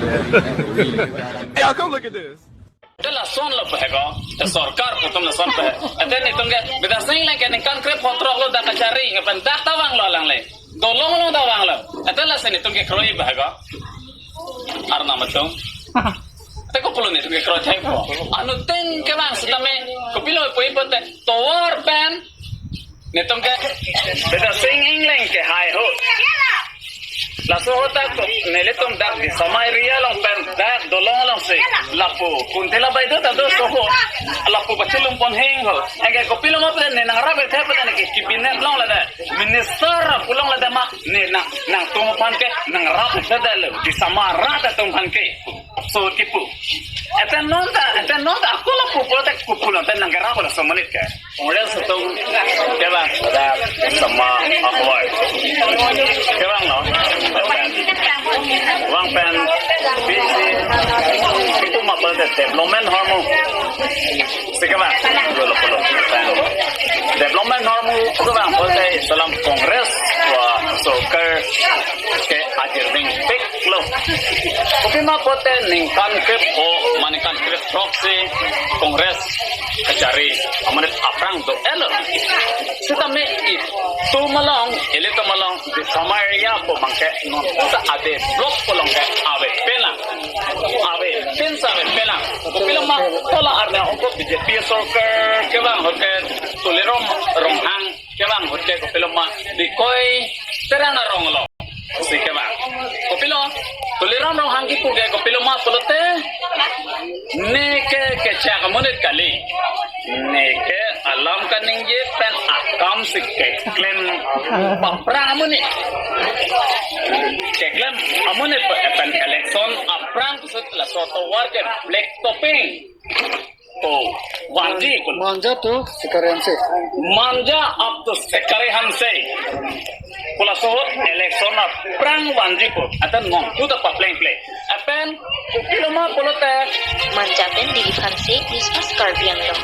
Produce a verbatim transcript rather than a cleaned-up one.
Hey, y'all, come look at this. Te lason lo peheko, te sorkar pu atum lason pe. Ate netum ke, Bidya Sing Engleng ke ningkan krep hothrok lo dak kachari, nge pen dak ta vanglo alangle. Dolong along ta vanglo. Ate lasi netum ke kroi peheko. Arnam atum. Te kopilo netum ke kroi thekpo. Anuttin kevang sitame, kopilo puji pote, tovar pen netum ke Bidya Sing Engleng ke hai ho. Laso ahut ta ko nelitum dak Disama area along pen dak dolong alongsi lapu Kuntila Baideo ta do so ho. Lapu pachilum pon heng ho. Anke kopilo ma pen ne nangrap ethe pen ne ke cabinet along lade, minister pu along lade ma ne nang nangtum aphan ke nangrap ethe detlo. Disama rat atum aphan ke. So kipu. Ete non ta, ete non ta, ako lapu pulote kopi pulo, ete nangkerap pulo so monit ke. Congress atum kevang, dak Disama ahoi. Kevanglo. Vang pen B C itu ma pulote development ahormu. Si kevang. Pulo pulo. Development ahormu kevang pulote selam Congress wa sorkar ke ajirding pik lo. Kopima pulote ningkan krep ho, ma ningkan krep throksi Congress kachari amonit aphrang do-etlo. Sitame itum along, ilitum along, Disama area pu abang ke non ta ave block pu along ke avepinlang. Avepin sa avepinlang. Kopilo ma hala arni ako B J P sorkar kevang ahut ke Tuliram Ronghang kevang ahut ke kopilo ma Dikoi Terang arong lo. Si kevang. Kopilo, Tuliram Ronghang kipu ke kopilo ma pulote, ne ke kechak amonit kali. Ne ke alam kaningje pen akam si keklem paphrang amonit. Keklem amonit pen election aphrang kusut laso tovar ke black topping. Oh, vanji pu. Manja to Sikari Hanse. Manja up to Sikari Hanse. Pu laso ahut election aphrang vanji pu. Atan non tu ta papleng pleng. Lapen kopilo ma pulote. Manja pen Dilip Hanse, News Fast Karbi Anglong.